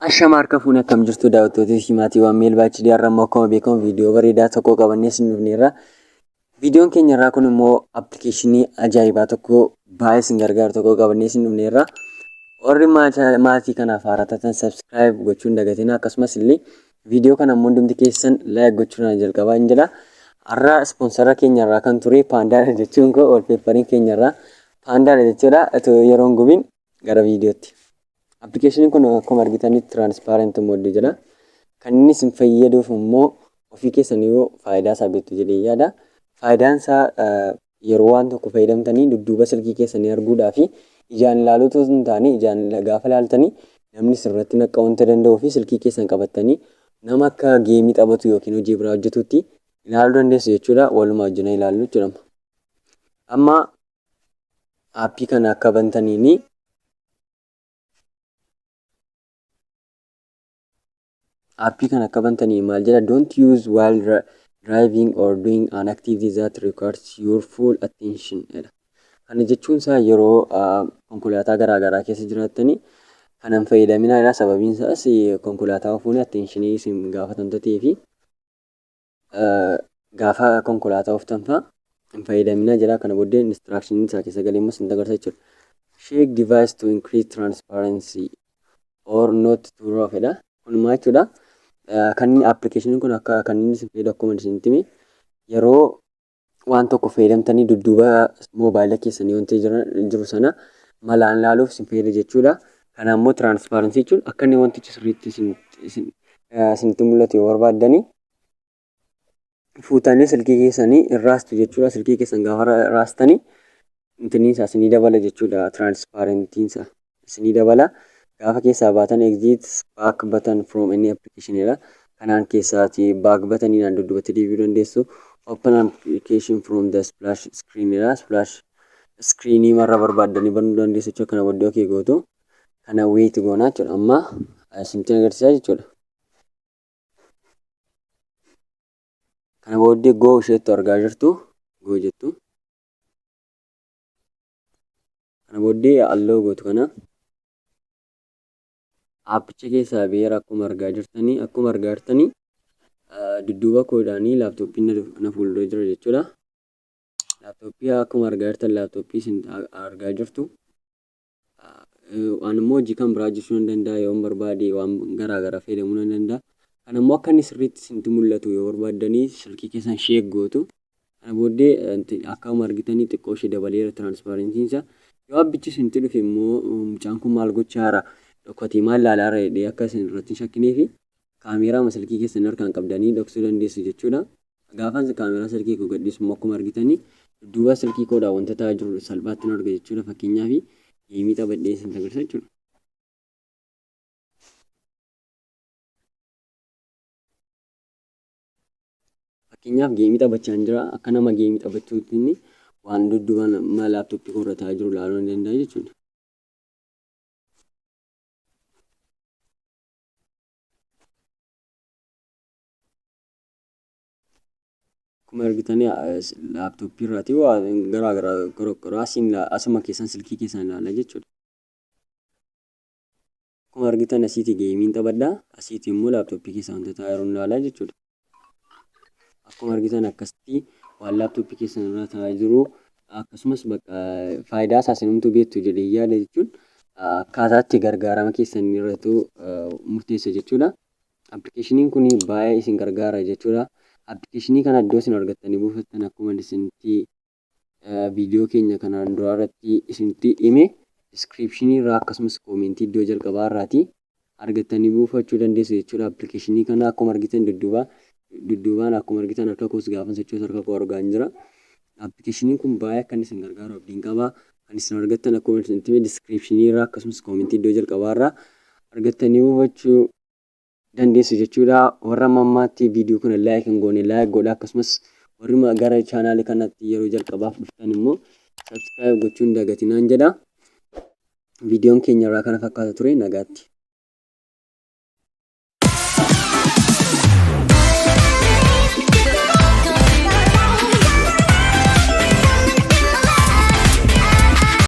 Ashama harka fuune, akkam jirtu daawwattoota fi maatiiwwan Meelbaa HD? Har'a immoo akkuma beekamu viidiyoo bareedaa tokko qabannee isin dhufneerra. Viidiyoon keenya irraa kun immoo appilikeeshinii ajaa'ibaa tokko baay'ee isin gargaaru tokko qabannee isin dhufneerra. Warri maatii kanaaf haaraa taatan subscribe gochuu hin dagatinaa, akkasumas illee viidiyoo kana immoo hundumti keessan like gochuudhaan jalqabaa hin jedha. Har'a ispoonsara keenya irraa kan ture Paandaadha, jechuun koo wallpaperiin keenya irraa Paandaadha jechuudha. Otoo yeroon gubiin gara viidiyootti. Appilikeeshiniin kun akkuma argitanitti transparent mode jedha. Kan inni isin fayyaduuf immoo ofii keessan yoo faayidaa isaa beektu jedhee yaada. Faayidaan isaa yeroo waan tokko fayyadamtanii dudduuba silkii keessanii arguudhaa fi ijaan ilaaluu otoo hin taane, ijaan gaafa ilaaltanii namni sirratti naqqa'uu wanta danda'uu fi silkii keessan qabattanii nama akka geemii taphatu yookiin hojii biraa hojjetutti ilaaluu dandeessu jechuudha. Walumaa wajjin ilaallu jechuudha. Amma aappii kana akka bantaniini aappii kana akka bantanii maal jedha? "Don't use while driving or doing an activity that requires your full attention" jedha. Kana jechuun isaa yeroo konkolaataa garaa garaa keessa jiraattanii kana hin fayyadaminaa jedha. Sababiin isaas konkolaataa oofuun attentionii isin gaafata ta'ee fi gaafa konkolaataa ooftan fa'a hin fayyadaminaa jedha. Kana booddee instruction isaa keessa galee immoo isin agarsiisa jechuudha. "Shake device to increase transparency or not to rough" jedha. Kun maal jechuudha? Kan inni appilikeeshiniin kun akka kan inni isin fayyadu akkuma isinitti hime, yeroo waan tokko fayyadamtanii dudduuba moobaayila keessanii wanti jiru sana malaan ilaaluuf isin fayyada jechuudha. Kana immoo transparency jechuun akka inni wantichi sirriitti isinitti mul'atu yoo barbaaddanii fuutanii silkii keessanii raastu jechuudha. Silkii keessan gaafa raastanii intiniin isaa isinii dabala jechuudha. Transparentiin isaa isinii dabala. Gaafa keessaa baatan "exit back button from any application" jedha. Kanaan keessaati back buttoniidhaan dudduubatti deebi'uu dandeessu. "Open application from the splash screen" jedha. Splash screenii marra barbaaddanii banuu dandeessu jechuudha. Kana booddee okay gootu. Kana wait goonaa jechuudha. Amma isinitti agarsiisaa jechuudha. Kana booddee go isheettu argaa jirtu, go jettu. Kana booddee allow gootu. Kana aappicha keessaa ba'eera. Akkuma argaa jirtanii dudduuba koodhaanii laaptooppiin na fuuldura jira jechuudha. Laaptooppii akkuma argaa jirtan, laaptooppii isin argaa jirtu. Waan immoo hojii kan biraa hojjechuu nan danda'a, yoon barbaade waan garaa garaa fayyadamuu nan danda'a. Kana immoo akka inni sirriitti isinitti mul'atu yoo barbaaddanii silkii keessan shake gootu. Kana booddee akkuma argitanii xiqqoo ishee dabaleera transparentiin isaa. Yoo abbichi isinitti dhufe immoo mucaan kun maal gochaa jira, dhokatee maal ilaalaa jira jedhee akka isin irratti hin shakkineefi kaameeraa silkii keessan harkaan qabdanii dhoksuu dandeessu jechuudha. Gaafa kaameeraa silkii koo gadhiisu immoo akkuma argitanii dudduuba silkii koodhaan wanta ta'aa jiru salphaatti arga jechuudha. Fakkeenyaaf geemii taphadhee isin agarsiisa jechuudha. Fakkeenyaaf geemii taphachaa jira. Akka nama geemii taphachuutti waan dudduuba laaptooppii koo irra ta'aa jiru ilaaluu ni danda'a jechuudha. Akkuma argitanii laaptooppii irraatii waan garaa garaa qorqoraa asiin asuma keessan silkii keessan ilaala jechuudha. Akkuma argitan asiiti geemiin taphadhaa, asiiti immoo laaptooppii keessa wanta ta'aa jiru ilaalaa jechuudha. Akkuma argitan akkasitti waan laaptooppii keessan irra ta'aa jiru, akkasumas bakka faayidaa isaa isinumtuu beektu jedhee yaada, jechuun akkaataa itti gargaarama keessan irrattu murteessa jechuudha. Appilikeeshiniin kun baay'ee isin gargaara jechuudha. Appilikeeshinii kana iddoo isin argattanii buufattan akkuma isinitti viidiyoo keenya kanaan duraa irratti isinitti hime, descriptionii irraa akkasumas commentii iddoo jalqabaa irraati argattanii buufachuu dandeessu jechuudha. Appilikeeshinii kana akkuma argitan dudduubaan akkuma argitan harka koos gaafa sochoosu harka koo argaa hin jira. Appilikeeshiniin kun baay'ee akka inni isin gargaaru abdiin qaba. Kan isin argattan akkuma isinitti hime descriptionii irraa akkasumas commentii iddoo jalqabaa irraa argattanii buufachuu dandeessu jechuudha. Warra amma ammaatti viidiyoo kana like hin goone like godhaa, akkasumas warri gara chaanaalii kanatti yeroo jalqabaaf dhuftan immoo subscribe gochuu hin dagatinaan jedha. Viidiyoon keenya irraa kana fakkaata ture, nagaatti.